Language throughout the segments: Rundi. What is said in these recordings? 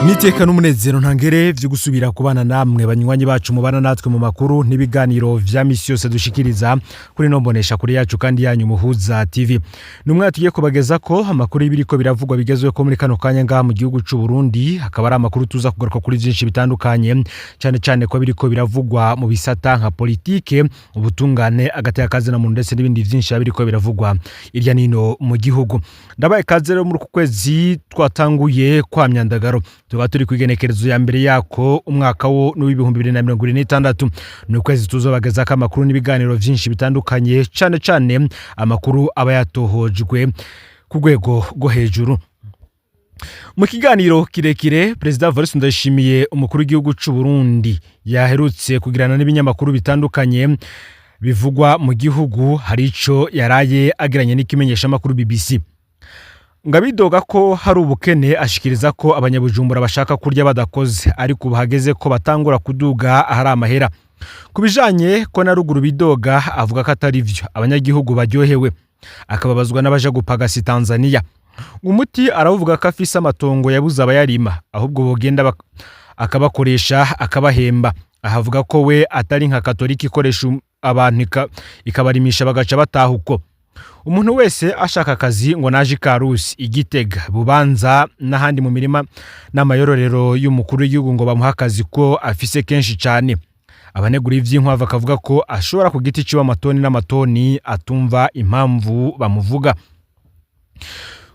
Niteka n'umunezero ntangere vyo gusubira kubana namwe banywanyi bacu mubana natwe mu makuru n'ibiganiro vya misi yose dushikiriza kuri no mbonesha kuri yacu kandi yanyu Muhuza TV. Numwe tugiye kubageza ko amakuru y'ibiriko biravugwa bigezwe ko muri kano kanya ngaha mu gihugu c'u Burundi, hakaba ari amakuru tuza kugaruka kuri vyinshi bitandukanye, cyane cyane ko biriko biravugwa mu bisata nka politike, ubutungane, agateka kazina muntu ndetse n'ibindi vyinshi biriko biravugwa irya nino mu gihugu. Ndabaye kaze rero muri uku kwezi twatanguye kwa myandagaro, tukaba turi kwigenekerezo ya mbere yako, umwaka wo n'2026. Ni ukwezi tuzobagezako amakuru n'ibiganiro vyinshi bitandukanye, cane cane amakuru aba yatohojwe ku rwego rwo hejuru. Mu kiganiro kirekire Perezida Evariste Ndayishimiye, umukuru w'igihugu c'u Burundi, yaherutse kugirana n'ibinyamakuru bitandukanye bivugwa mu gihugu, hari ico yaraye agiranye n'ikimenyeshamakuru BBC. Ngo abidoga ko hari ubukene, ashikiriza ko abanyabujumbura bashaka kurya badakoze, ariko ubu hageze ko batangura kuduga ahari amahera. Ku bijanye ko na ruguru bidoga, avuga ko atari vyo, abanyagihugu baryohewe, akababazwa n'abaja gupagasa Tanzania. Umuti aravuga ko afise amatongo yabuze abayarima, ahubwo bogenda akabakoresha akabahemba. Ahavuga ko we atari nka Katolika ikoresha abantu ikabarimisha bagaca bataha uko. Umuntu wese ashaka akazi ngo naje Ikarusi, Igitega, Bubanza n'ahandi mu mirima n'amayororero y'umukuru w'igihugu ngo bamuhe akazi, ko afise kenshi cyane. Abanegura ivy'inkwavu akavuga ko ashobora ku giti ciwe amatoni n'amatoni, atumva impamvu bamuvuga.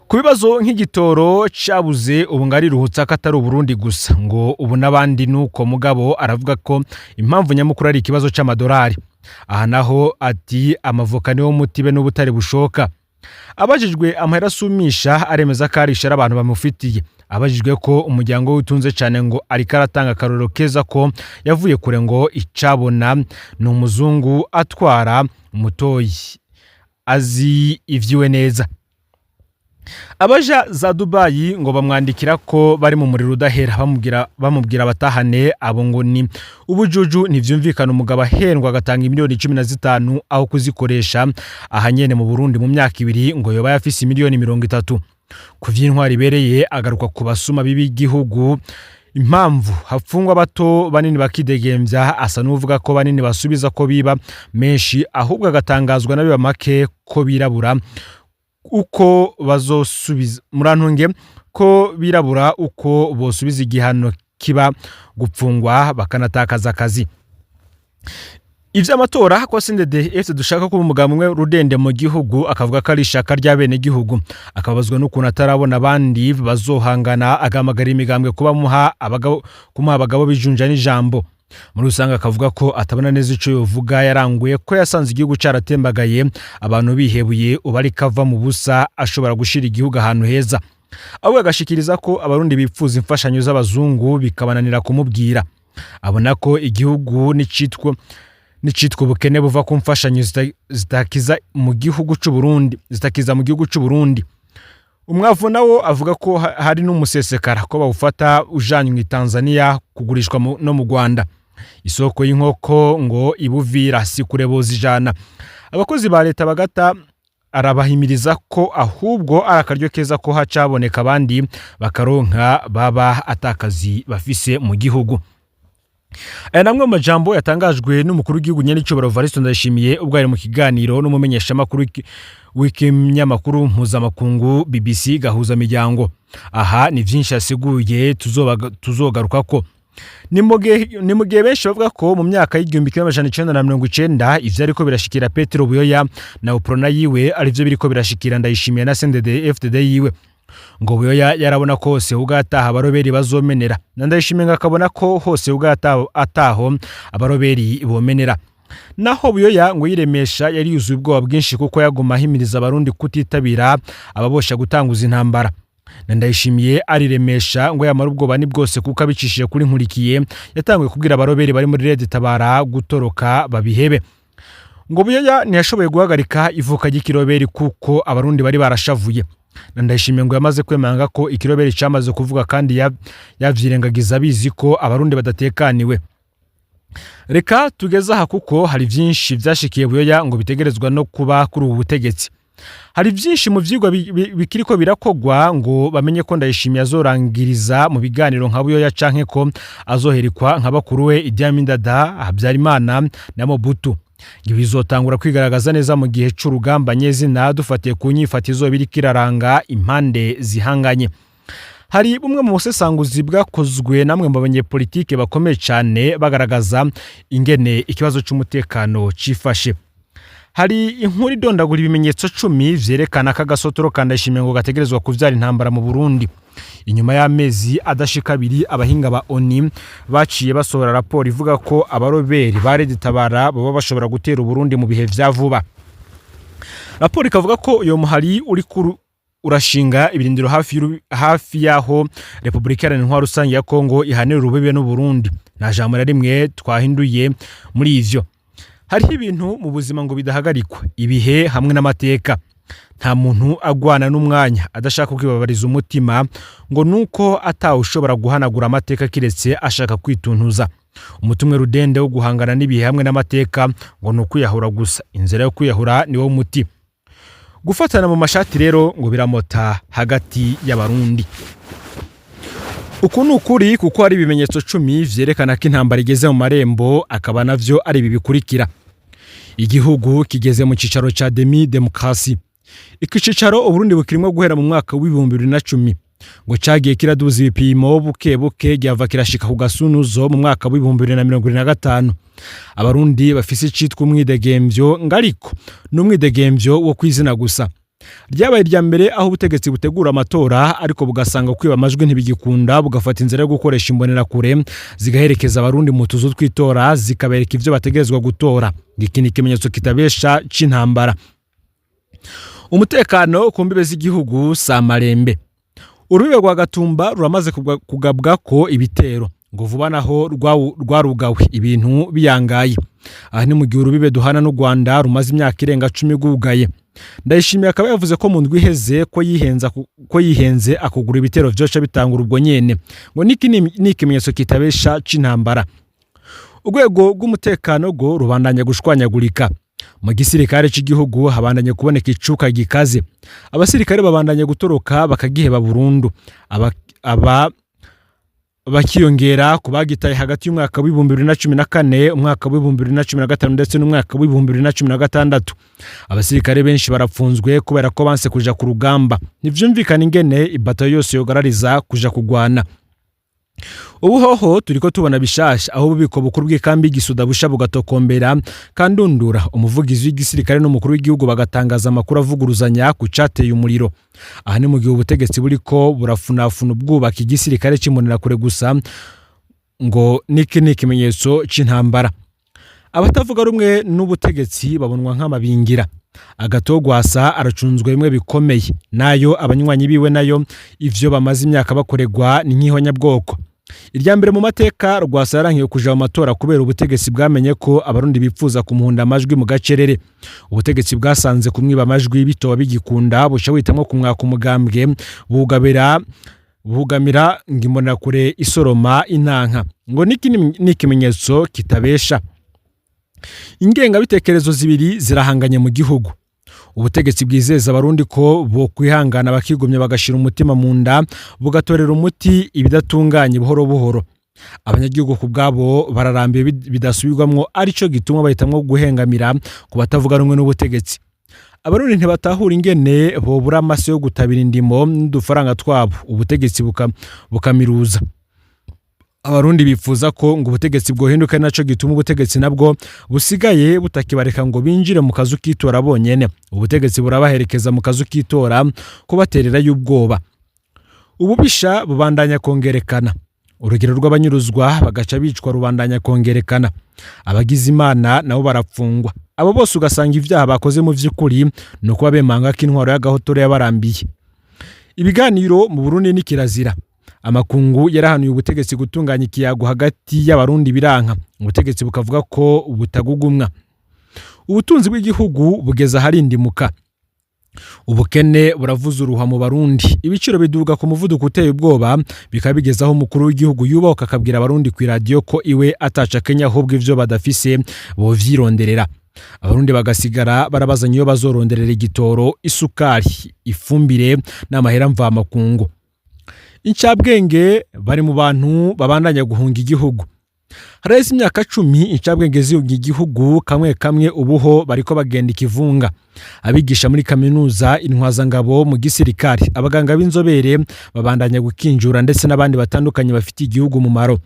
Ku bibazo nk'igitoro cabuze, ubu ngo ariruhutsa ko atari Uburundi gusa, ngo ubu n'abandi nuko. Mugabo aravuga ko impamvu nyamukuru ari ikibazo c'amadolari. Aha naho ati amavoka niwo muti be n'ubutare bushoka. Abajijwe amahera asumisha, aremeza ko ari ishara abantu bamufitiye. Abajijwe ko umuryango we utunze cyane, ngo ariko aratanga akarorero keza ko yavuye kure, ngo icabona ni umuzungu atwara umutoyi azi ivyiwe neza. Abaja za Dubayi ngo bamwandikira ko bari mu muriro udahera, bamubwira batahane abo, ngo ni ubujuju, ntivyumvikana umugabo ahendwa agatanga miliyoni 15 aho kuzikoresha aha nyene mu Burundi mu myaka 2 ngo yoba yafise miliyoni 30. Ku vy'intwari ibereye, agaruka ku basuma b'igihugu, impamvu hafungwa bato banini bakidegemvya. Asa n'uvuga ko banini basubiza ko biba menshi, ahubwo agatangazwa n'abiba make ko birabura uko bazosubiza, murantunge, ko birabura uko bosubiza igihano kiba gupfungwa bakanatakaza akazi. Ivy'amatora ko CNDD-FDD dushaka kuba umugabo umwe rudende mu gihugu, akavuga ko ari ishaka ry'abenegihugu, akabazwa n'ukuntu atarabona abandi bazohangana, agahamagara imigambwe kuba muha abagabo, kumuha abagabo bijunja n'ijambo. Muri rusange akavuga ko atabona neza ico yovuga yaranguye, ko yasanze igihugu caratembagaye, abantu bihebuye, ubu ariko ava mu busa ashobora gushira igihugu ahantu heza. Ahubwo agashikiriza ko Abarundi bipfuza imfashanyo z'abazungu bikabananira kumubwira. Abona ko igihugu nicitwa ubukene buva ku mfashanyo zitakiza mu gihugu c'u Burundi, zitakiza mu gihugu c'u Burundi. Umwavu nawo avuga ko hari n'umusesekara ko bawufata ujanywe i Tanzania kugurishwa no mu Rwanda. Isoko y'inkoko ngo ibuvira si kure bozijana. Abakozi ba leta bagata, arabahimiriza ko ahubwo ari akaryo keza ko hacaboneka abandi bakaronka baba atakazi bafise mu gihugu. Aya namwe mu majambo yatangajwe n'umukuru w'igihugu nyenicubahiro Evariste Ndayishimiye ubwo yari mu kiganiro n'umumenyeshamakuru w'ikinyamakuru mpuzamakungu BBC Gahuza Miryango. Aha ni vyinshi yasiguye tuzogarukako. Ni mu gihe benshi bavuga ko mu myaka y'1990 ivyo ariko birashikira Petero Buyoya na Uprona yiwe arivyo biriko birashikira Ndayishimiye na CNDD FDD yiwe. Ngo Buyoya yarabona ko hose ubwataha abaroberi bazomenera, na Ndayishimiye ngo akabona ko hose ubwataha ataho abaroberi bomenera. Naho Buyoya ngo yiremesha, yari yuzuye ubwoba bwinshi kuko yaguma ahimiriza Abarundi kutitabira ababosha gutanguza intambara. Na Ndayishimiye ariremesha, ngo yamara ubwoba ni bwose, kuko abicishije kuri Nkurikiye yatanguye kubwira abaroberi bari muri Red Tabara gutoroka babihebe. Ngo Buyoya ntiyashoboye guhagarika ivuka ry'ikiroberi kuko Abarundi bari barashavuye. Na Ndayishimiye ngo yamaze kwemanga ko ikiroberi cyamaze kuvuga kandi yavyirengagiza abizi ko Abarundi badatekaniwe. Reka tugeze aha kuko hari vyinshi vyashikiye Buyoya ngo bitegerezwa no kuba kuri ubu butegetsi. Hari vyinshi mu vyigwa bikiriko birakogwa ngo bamenye ko Ndayishimiye azorangiriza mu biganiro nka Buyoya canke ko azoherikwa nka bakuru we Idi Amin Dada, Habyarimana na Mobutu. Ibi bizotangura kwigaragaza neza mu gihe c'urugamba nyezina, dufatiye ku nyifato izoba iriko iraranga impande zihanganye. Hari bumwe mu busesanguzi bwakozwe namwe mu banyepolitike bakomeye cyane, bagaragaza ingene ikibazo c'umutekano cifashe. Hari inkuru idondagura ibimenyetso 10 vyerekana ko agasotoro ka Ndayishimiye ngo gategerezwa kuvyara intambara mu Burundi. Inyuma y'amezi adashika 2, abahinga ba ONU baciye basohora raporo ivuga ko abaroberi ba Red Tabara baba bashobora gutera Uburundi mu bihe vya vuba. Raporo ikavuga ko uyo muhari uri urashinga ibirindiro hafi y'aho Repubulika Iharanira Intwaro Rusange ya Kongo ihanira urubibe n'Uburundi. Nta jambo na rimwe twahinduye muri ivyo. Hariho ibintu mu buzima ngo bidahagarikwa, ibihe hamwe n'amateka. Nta muntu agwana n'umwanya adashaka kwibabariza umutima, ngo nuko atawushobora guhanagura amateka kiretse ashaka kwituntuza. Umutumwe rudende wo guhangana n'ibihe hamwe n'amateka ngo ni ukwiyahura gusa. Inzira yo kwiyahura niwo muti. Gufatana mu mashati rero ngo biramota hagati y'Abarundi. Uku ni ukuri, kuko hari ibimenyetso 10 vyerekana ko intambara igeze mu marembo, akaba navyo ari ibi bikurikira: Igihugu kigeze mu cicaro ca demi démocratie. Iki cicaro Uburundi bukirimwo guhera mu mwaka w'2010, ngo cagiye kiraduza ibipimo buke buke, gyava kirashika ku gasunuzo mu mwaka w'2025. Abarundi bafise icitwa umwidegemvyo, ngariko n'umwidegemvyo wo kwizina gusa. Ryabaye irya mbere aho ubutegetsi butegura amatora, ariko bugasanga kwiba amajwi ntibigikunda, bugafata inzira yo gukoresha imbonerakure zigaherekeza Abarundi mu tuzu tw'itora, zikabereka ivyo bategerezwa gutora. Iki ni ikimenyetso kitabesha c'intambara. Umutekano ku mbibe z'igihugu si amarembe. Urubibe rwa Gatumba ruramaze kugabwa ko ibitero, ngo vuba naho rwarugawe ibintu biyangaye. Aha ni mu gihe urubibe duhana n'u Rwanda rumaze imyaka irenga 10 rwugaye. Ndayishimiye akaba yavuze ko mu ndwi iheze ko yihenze akugura ibitero vyoca bitangura ubwo nyene. Ngo niki ni ikimenyetso kitabesha c'intambara. Urwego rw'umutekano rwo rubandanya gushwanyagurika. Mu gisirikare cy'igihugu habandanye kuboneka icuka gikaze, abasirikare babandanye gutoroka bakagiheba burundu, aba bakiyongera ku bagitaye hagati y'umwaka w'2014, umwaka w'2015 ndetse n'umwaka w'2016. Abasirikare benshi barapfunzwe kubera ko banse kuja ku rugamba. Ntivyumvikana ingene ibatayo yose yogarariza kuja kugwana. Ubu hoho turiko tubona bishasha, aho ububiko bukuru bw'ikambi y'igisuda busha bugatokombera kandundura, umuvugizi w'igisirikare n'umukuru w'igihugu bagatangaza amakuru avuguruzanya ku cateye umuriro. Aha ni mu gihe ubutegetsi buriko burafunafuna ubwubaka igisirikare c'imbonerakure gusa. Ngo niki ni ikimenyetso c'intambara. Abatavuga rumwe n'ubutegetsi babonwa nk'amabingira. Agatogwasa aracunzwe bimwe bikomeye, nayo abanywanyi biwe nayo ivyo bamaze imyaka bakorerwa ni nk'ihonyabwoko. Irya mbere mu mateka, Rwasa yarankiye kuja mu matora kubera ubutegetsi bwamenye ko Abarundi bipfuza kumuhunda amajwi mu gacerere. Ubutegetsi bwasanze kumwiba amajwi bitoba bigikunda, buca buhitamwo kumwaka umugambwe, bugabira bugamira ngo imbonerakure isoroma intanka. Ngo niki ni ikimenyetso kitabesha. Ingengabitekerezo zibiri zirahanganye mu gihugu. Ubutegetsi bwizeza Abarundi ko bo kwihangana bakigumya, bagashira umutima mu nda, bugatorera umuti ibidatunganye buhoro buhoro. Abanyagihugu ku bwabo bararambiwe bidasubirwamwo, arico gituma bahitamwo guhengamira ku batavuga rumwe n'ubutegetsi. Abarundi ntibatahura ingene bobura amase yo gutabira indimo n'udufaranga twabo, ubutegetsi bukamiruza. Abarundi bifuza ko ngo ubutegetsi bwohinduka, ari naco gituma ubutegetsi nabwo busigaye butakibareka ngo binjire mu kazu k'itora bonyene. Ubutegetsi burabaherekeza mu kazu k'itora kubaterera y'ubwoba. Ububisha bubandanya kongerekana. Urugero rw'abanyuruzwa bagaca bicwa rubandanya kongerekana. Abagize Imana nabo barapfungwa. Abo bose ugasanga ivyaha bakoze mu vy'ukuri ni ukuba bemanga ko intwaro y'agahotoro yabarambiye. Ibiganiro mu Burundi ni kirazira. Amakungu yarahanuye ubutegetsi gutunganya ikiyago hagati y'Abarundi, biranka, ubutegetsi bukavuga ko butagugumwa. Ubutunzi bw'igihugu bugeze aharindimuka. Ubukene buravuza uruha mu Barundi. Ibiciro biduga ku muvuduko uteye ubwoba, bikaba bigeze aho umukuru w'igihugu yubahwa akabwira Abarundi ku iradiyo ko iwe ataca Kenya, ahubwo ivyo badafise bovyironderera. Abarundi bagasigara barabazanye iyo bazoronderera igitoro, isukari, ifumbire n'amahera mvamakungu. Incabwenge bari mu bantu babandanya guhunga igihugu. Haraheze imyaka 10 incabwenge zihunga igihugu kamwe kamwe, ubuho bariko bagenda ikivunga. Abigisha muri kaminuza, intwazangabo mu gisirikare, abaganga b'inzobere babandanya gukinjura, ndetse n'abandi batandukanye bafitiye igihugu umumaro.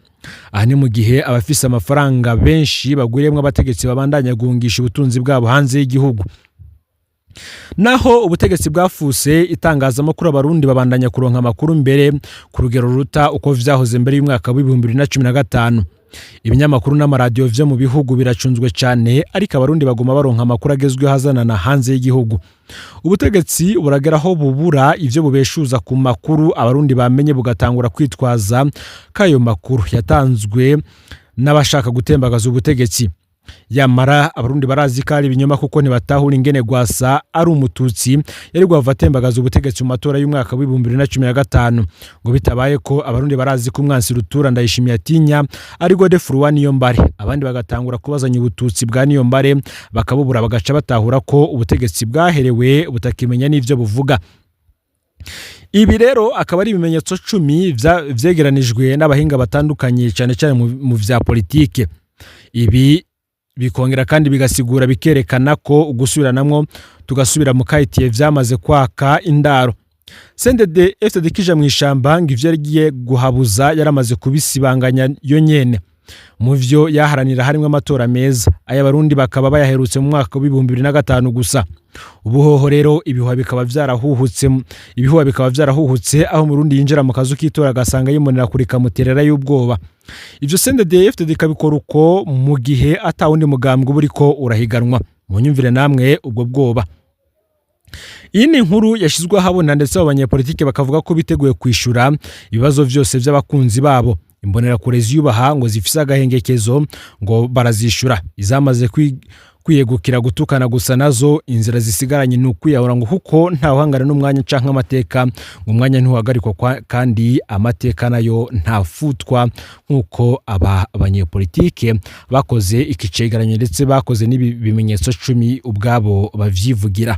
Aha ni mu gihe abafise amafaranga benshi bagwiriyemwo abategetsi babandanya guhungisha ubutunzi bwabo hanze y'igihugu. Naho ubutegetsi bwafuse itangazamakuru, Abarundi babandanya kuronka amakuru mbere ku rugero ruruta uko vyahoze mbere y'umwaka w'2015. Ibinyamakuru n'amaradiyo vyo mu bihugu biracunzwe cane, ariko Abarundi baguma baronka amakuru agezweho azanana hanze y'igihugu. Ubutegetsi buragera aho bubura ivyo bubeshuza ku makuru Abarundi bamenye, bugatangura kwitwaza ko ayo makuru yatanzwe n'abashaka gutembagaza ubutegetsi. Yamara Abarundi barazi ko ari ibinyoma, kuko ntibatahura ingene Rwasa ari Umututsi yari guhava atembagaza ubutegetsi mu matora y'umwaka w'2015 ngo bitabaye ko Abarundi barazi ko umwansi rutura Ndayishimiye atinya ari Godefroid Niyombare. Abandi bagatangura kubazanya ubututsi bwa Niyombare bakabubura, bagaca batahura ko ubutegetsi bwaherewe butakimenya n'ivyo buvuga. Ibi rero akaba ari ibimenyetso 10 vyegeranijwe n'abahinga batandukanye, cyane cyane mu vya politike. Ibi bikongera kandi bigasigura, bikerekana ko ugusubiranamwo tugasubira mu kahitiye vyamaze kwaka indaro. CNDD FDD kija mu ishamba ngo ivyo yagiye guhabuza yaramaze kubisibanganya yo nyene. Mu vyo yaharanira harimwo amatora meza, aya Barundi bakaba bayaherutse mu mwaka w'2005 gusa. Ubuhoho rero ibihuha bikaba vyarahuhutse, aho Umurundi yinjira mu kazu k'itora agasanga yimonera kuri kamuterera y'ubwoba. Ivyo CNDD FDD ikabikora uko mu gihe ata wundi mugambwe uba uriko urahiganwa. Munyumvire namwe ubwo bwoba. Iyi ni inkuru yashyizwe ahabona, ndetse abo banyepolitike bakavuga ko biteguye kwishyura ibibazo vyose vy'abakunzi babo. Imbonerakure ziyubaha ngo zifise agahengekezo ngo barazishyura. Izamaze kwiyegukira gutukana gusa nazo inzira zisigaranye ni ukwiyahura, ngo kuko ntawuhangana n'umwanya canke amateka, ngo umwanya ntiuhagarikwa kandi amateka nayo ntafutwa, nk'uko aba banyepolitike bakoze iki cegeranyo ndetse bakoze n'ibi bimenyetso 10 ubwabo bavyivugira.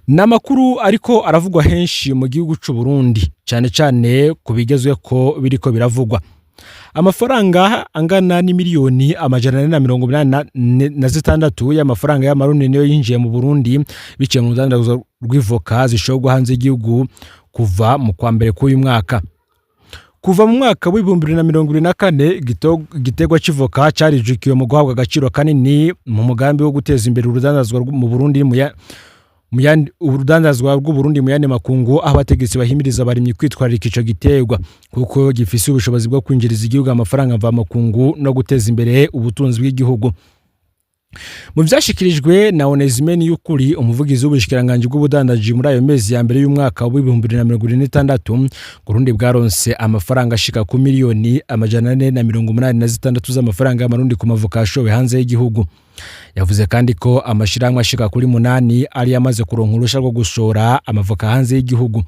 Ni amakuru ariko aravugwa henshi mu gihugu c'u Burundi, cyane cyane ku bigezwe ko biriko biravugwa. Amafaranga angana n'imiliyoni 486 y'amafaranga y'Amarundi niyo yinjiye mu Burundi biciye mu rudandazwa rw'ivoka zishorwa hanze y'igihugu kuva mu kwa mbere k'uyu mwaka. Kuva mu mwaka w'2024, igiterwa c'ivoka carijukiwe mu guhabwa agaciro kanini mu mugambi wo guteza imbere urudandazwa mu Burundi mu yandi, urudandazwa rw'Uburundi mu yandi makungu, aho abategetsi bahimiriza abarimyi kwitwararika ico giterwa kuko gifise ubushobozi bwo kwinjiriza igihugu amafaranga mvamakungu no guteza imbere ubutunzi bw'igihugu. Mu vyashikirijwe na Onesime Niyukuri, umuvugizi w'ubushikiranganji bw'ubudandaji, muri ayo mezi ya mbere y'umwaka w'2026, Burundi bwaronse amafaranga ashika ku miliyoni 486 z'amafaranga y'Amarundi ku mavoka yashowe hanze y'igihugu. Yavuze kandi ko amashirahamwe ashika kuri 8 ari yamaze kuronka uruhusha rwo gushora amavoka hanze y'igihugu.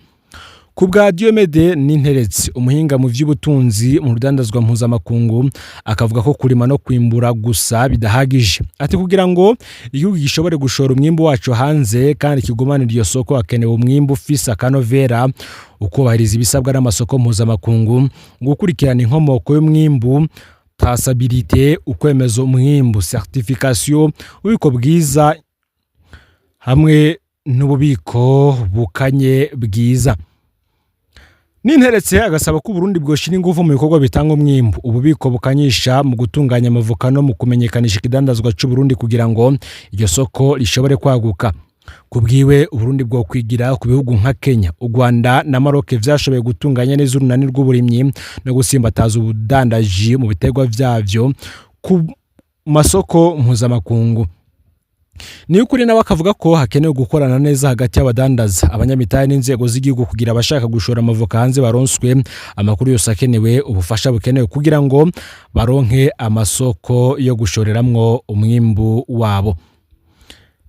Ku bwa Diomede Ninteretse, umuhinga mu vy'ubutunzi mu rudandazwa mpuzamakungu, akavuga ko kurima no kwimbura gusa bidahagije. Ati kugira ngo igihugu gishobore gushora umwimbu waco hanze kandi kigumanire iyo soko, hakenewe umwimbu ufise akanovera, ukubahiriza ibisabwa n'amasoko mpuzamakungu, gukurikirana inkomoko y'umwimbu, traçabilité, ukwemeza umwimbu, certification, ububiko bwiza hamwe n'ububiko bukanye bwiza. Ninteretse agasaba ko Uburundi bwoshira ingufu mu bikorwa bitanga umwimbu, ububiko bukanyisha, mu gutunganya amavoka no mu kumenyekanisha ikidandazwa c'Uburundi kugira ngo iryo soko rishobore kwaguka. Kubwiwe, Uburundi bwo kwigira ku bihugu nka Kenya, u Rwanda na Maroc vyashoboye gutunganya neza urunani rw'uburimyi no gusimbataza ubudandaji mu biterwa vyavyo ku masoko mpuzamakungu. Niyukuri nawe akavuga ko hakenewe gukorana neza hagati y'abadandaza, abanyamitahe n'inzego z'igihugu kugira abashaka gushora amavoka hanze baronswe amakuru yose akenewe, ubufasha bukenewe kugira ngo baronke amasoko yo gushoreramwo umwimbu wabo.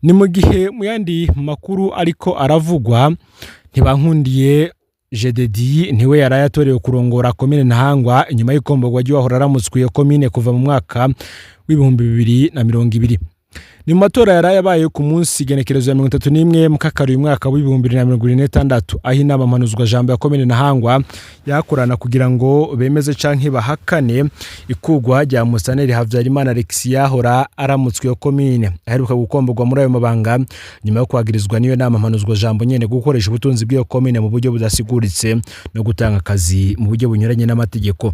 Ni mu gihe mu yandi makuru ariko aravugwa, Ntibankundiye. Jededi niwe yaraye atorewe kurongora komine Ntahangwa inyuma y'ikomborwa ry'uwahora aramutswe iyo komine kuva mu mwaka w'2020. Ni mu matora yaraye abaye ku munsi igenekerezo ya 31 Mukakaro uyu mwaka w'2026, aho inama mpanuzwajambo ya komine Ntahangwa yakorana kugira ngo bemeze canke bahakane ikugwa rya Musitanteri Havyarimana Alexis yahora aramutswe iyo komine, aheruka gukomborwa muri ayo mabanga nyuma yo kwagirizwa n'iyo nama mpanuzwajambo nyene gukoresha ubutunzi bw'iyo komine mu buryo budasiguritse no gutanga akazi mu buryo bunyuranye n'amategeko.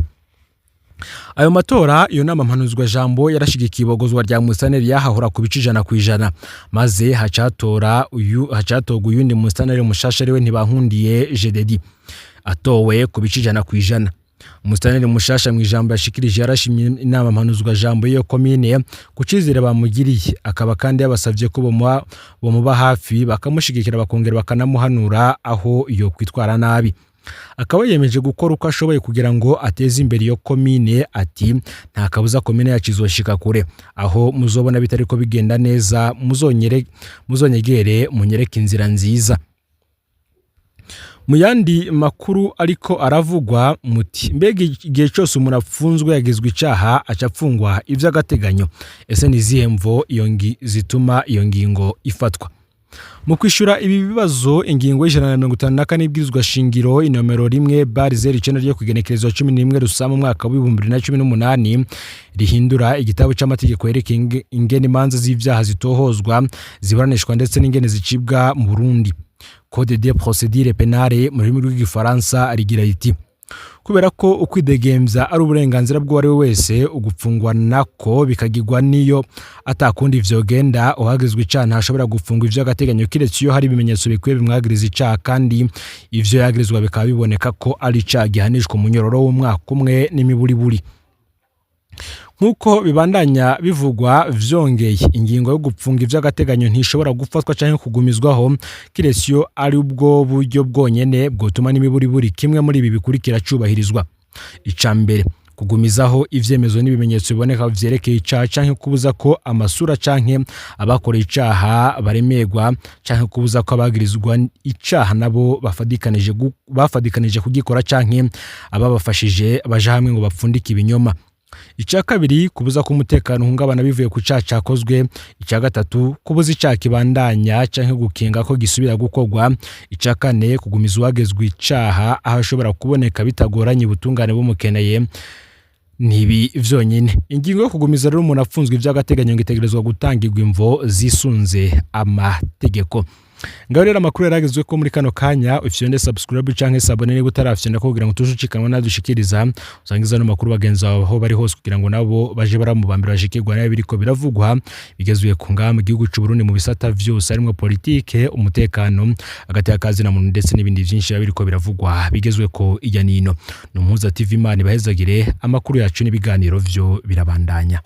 Ayo matora, iyo nama mpanuzwajambo yarashigikiye ibogozwa rya Musitanteri yahahora ku bice 100%, maze hacatora uyu hacatorwa uyundi Musitanteri mushasha, ariwe Ntibankundiye Jededi, atowe ku bice 100%. Umusitanteri mushasha mu ijambo yashikirije yarashimye inama mpanuzwajambo y'iyo komine ku cizere bamugiriye, akaba kandi yabasavye ko bomuba hafi, bakamushigikira, bakongera bakanamuhanura aho yo kwitwara nabi. Akaba yiyemeje gukora uko ashoboye kugira ngo ateze imbere iyo komine, ati: "Nta kabuza komine yacu izoshika kure. Aho muzobona bitariko bigenda neza, muzonyere muzonyegere munyereke inzira nziza." Mu yandi makuru ariko aravugwa, muti: mbega igihe cyose umuntu apfunzwe yagizwe icaha aca apfungwa ivy'agateganyo? Ese ni izihe mvo iyo zituma iyo ngingo ifatwa? Mu kwishyura ibi bibazo, ingingo y'154 y'ibwirizwa shingiro inomero 1/09 ryo kugenekerezwa 11 Rusama umwaka w'2018, rihindura igitabo c'amategeko yerekeye ingene imanza z'ivyaha zitohozwa, ziburanishwa ndetse n'ingene zicibwa mu Burundi, Code de procédure pénale mu rurimi rw'Igifaransa, rigira riti: "Kubera ko ukwidegemvya ari uburenganzira bw'uwo we wese, ugupfungwa nako bikagirwa n'iyo atakundi vyogenda, uhagirizwa icaha ntashobora gufungwa ivy'agateganyo kiretse iyo hari ibimenyetso bikwiye bimwagiriza icaha, kandi ivyo yagirizwa bikaba biboneka ko ari icaha gihanishwa umunyororo w'umwaka umwe n'imiburiburi." Nk'uko bibandanya bivugwa, vyongeye, ingingo yo gupfunga ivy'agateganyo ntishobora gufatwa canke kugumizwaho kiretse iyo ari ubwo buryo bwonyene bwotuma n'imiburiburi kimwe muri ibi bikurikira cubahirizwa: ica mbere, kugumizaho ivyemezo n'ibimenyetso biboneka vyerekeye icaha, canke kubuza ko amasura canke abakoreye icaha baremerwa, canke kubuza ko abagirizwa icaha nabo bafadikanije kugikora canke ababafashije baja hamwe ngo bapfundike ibinyoma; icya kabiri, kubuza ko umutekano uhungabana bivuye ku caha cakozwe; icya gatatu, kubuza icaha kibandanya canke gukinga ko gisubira gukorwa; icya kane, kugumiza uwagezwe icaha aho ashobora kuboneka bitagoranye ubutungane bumukeneye. Ntibi vyonyine. Ingingo yo kugumiza rero umuntu afunzwe ivy'agateganyo ngo itegerezwa gutangirwa imvo zisunze amategeko. Ngaho rero amakuru yaragezwe ko muri kano kanya. Ufyonde subscribe canke s'abonner niba utarafyonda, kugira ngo tujucikanwa nadushikiriza. Usangiza ano makuru bagenzi bawe aho bari hose, kugira ngo nabo baje baramubambira bashikirwa nayo biriko biravugwa bigezwe ku ngaha mu gihugu c'u Burundi mu bisata vyose, harimwo politike, umutekano, agateka ka zina muntu ndetse n'ibindi vyinshi biba biriko biravugwa bigezwe ko ijya nino. Ni Umuhuza TV. Imana ibahezagire. Amakuru yacu n'ibiganiro vyo birabandanya.